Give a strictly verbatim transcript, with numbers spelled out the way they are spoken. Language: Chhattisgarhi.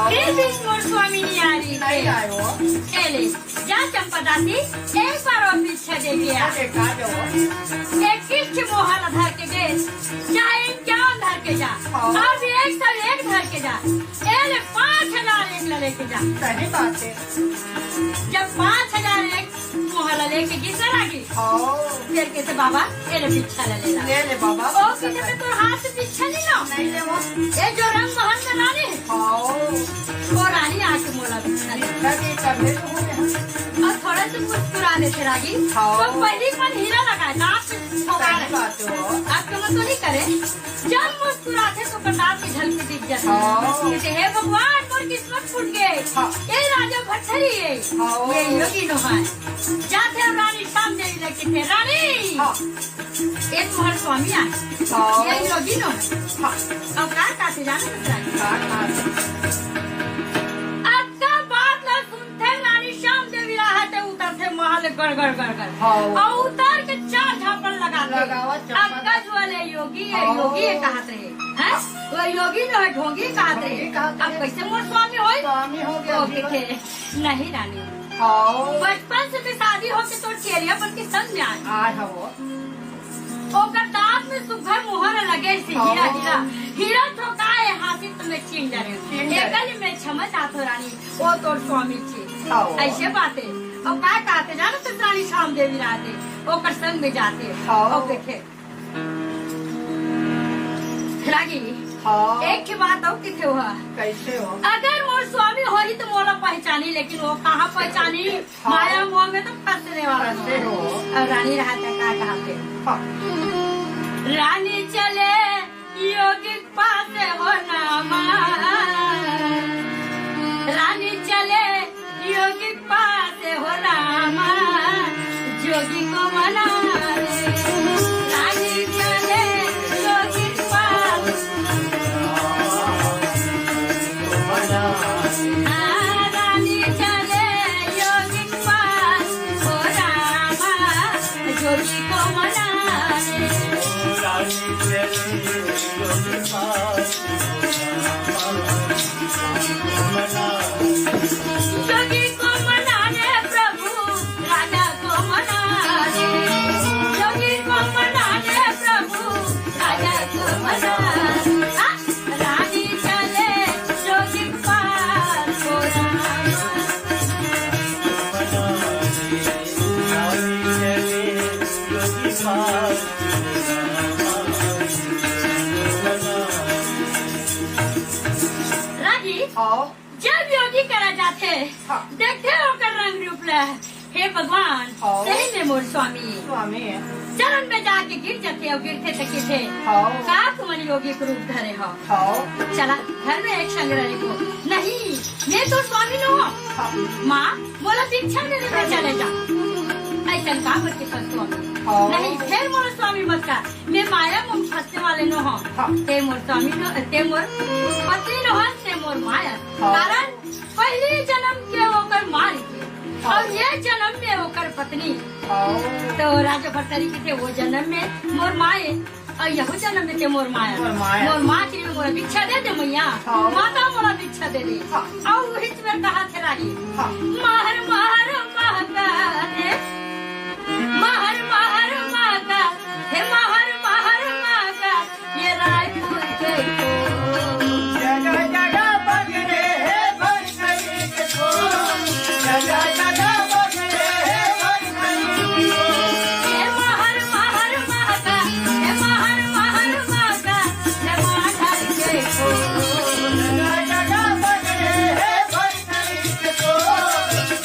फिर भी मोर स्वामी नहीं आ रही नहीं थे। आए हो। ए ले, जा चंपा दासी, एक बार और पीछे दे गया। अरे का दे हो? एक किस्त मोहर धर के दे, चाहे इक्यावन धर के जा, हाँ। और भी एक सौ एक धर के जा। ए ले, पाँच हजार एक ला लेके जा। सही बात है। जब पाँच हजार एक मोहर ला लेके गिस रागी, हाँ। फिर कहते, "बाबा, ए ले भिक्षा ला ले ला।" ले ले बाबा, ओ, भिक्षा कहते, ला। "तोर हाथ से भिक्षा नहीं लो।" नहीं ले वो। ए जो रंग महल में रानी है। हाँ। वो रानी आके मोला भिक्षा दे। भिक्षा दे, तब ले तो हो गया। और थोड़ा सा मुस्कुरा देते रागी। हाँ। तो पहली पन हीरा लगा है, दांत से ठोका सही है। बात है वो। अब क्यों तो नहीं करे? जब मुस्कुराथे तो प्रताप की झलकी दिख जाती है। हाँ। कहते, "हे भगवान, मोर किस्मत फूट गए। हाँ। ये राजा भरथरी है। हाँ। ये योगी नो है। जाथे रानी श्याम देवी लगे थे, रानी।" हाँ। एक मोर स्वामी आए। हाँ। ये योगी नो है। हाँ। अब का कहते जाने का चाहिए? का कहते? अक्का बात ला सुनथे रानी श्याम देवी राहत उतरथे महल गड़ गड़ गड़ गड़। हाँ। और उतर के चार झापड़ लगाथे। लगावत चप्पल। अक्का जुआले योगी है, हाँ। योगी है कहत रहे। हैं? वो योगी जो है, ढोंगी कहत रहे। ढोंगी कहत अब रहे। कैसे मोर स्वामी होई? स्वामी हो गया वो जीवन। कहते, "नहीं रानी।" हाँ। बचपन से भी शादी होके तोर चेरिया बन के संग में आए। आए हो। ओकर दांत में सुघर मोहर लगे से हाँ। हीरा, हीरा। हीरा ठोकाए हासिल तो मैं छीन जा रही हूँ। छीन जा रही। एकल में क्षमा चाहत हो रानी, वो तोर स्वामी छे। हाँ। ऐसे बातें। और का कहते जानो तो रानी श्याम देवी रहते, ओकर संग में जाते। हाँ। और देखे। रागी, हाँ। एक ही बात और किथे हुआ। कैसे हो? अगर मोर स्वामी होही तो मोला पहचानी, लेकिन वो कहाँ पहचानी? हाँ। माया मोह में तो फंसने वाला फंसे हो। और रानी रहता का कहाँ पे? हाँ। रानी चले योगी पास हो रामा, रानी चले योगी पास हो रामा, जोगी को मना रे। रानी चले योगी पास, हाँ, रानी चले योगी पास हो रामा, जोगी को मना रे। रानी चले योगी पास। योगी को मना रे प्रभु, राजा को मना रे। योगी को मना रे प्रभु, राजा को मना रे। हाँ, रानी चले योगी पास हो रामा। रानी चले योगी पास। रागी, हाँ। जब योगी करा जाथे, हाँ। देखथे ओकर रंग रूप ल, हे भगवान, हाँ। सही में मोर स्वामी। स्वामी। चरण में जाके गिर जाथे और गिरथे त किथे, हाँ। का तुमन योगी के रूप धरे हो? हाँ। चला, घर में एक संग रहे को। नहीं, मैं तो स्वामी नो हो। हाँ। माँ, मोला भिक्षा देने में चले जा। ऐसा का मत के स्वामी। हाँ। नहीं, फिर मोला स्वामी मत कर। मैं माया मोह फंसने वाले नो हो। हाँ। ते मोर स्वामी नो, ते मोर पति नो हो, ते मोर माया। हाँ। कारण पहली जन्म के ओकर माँ रहिथे। हाँ। और ये जन्म में ओकर पत्नी। हाँ। तो राजा भरथरी किथे वो जन्म में मोर माँ ए, और यहू जन्म में ते मोर माँ ए। मोर माँ ए। मोर माँ के लिए मोला भिक्षा दे दे मैया। हाँ। माता मोला भिक्षा दे दे। हाँ। और वही तुम्हें कहा थे रागी। हाँ। महर महर महका रे। महर महर महका, हे महर महर महका, ये रायपुर के को। जगा जगा बजरे हे भरथरी के को। जगा जगा बजरे हे भरथरी के को। हे महर महर महका, हे महर महर महका, हे माधर के को। जगा जगा बजरे हे भरथरी के को।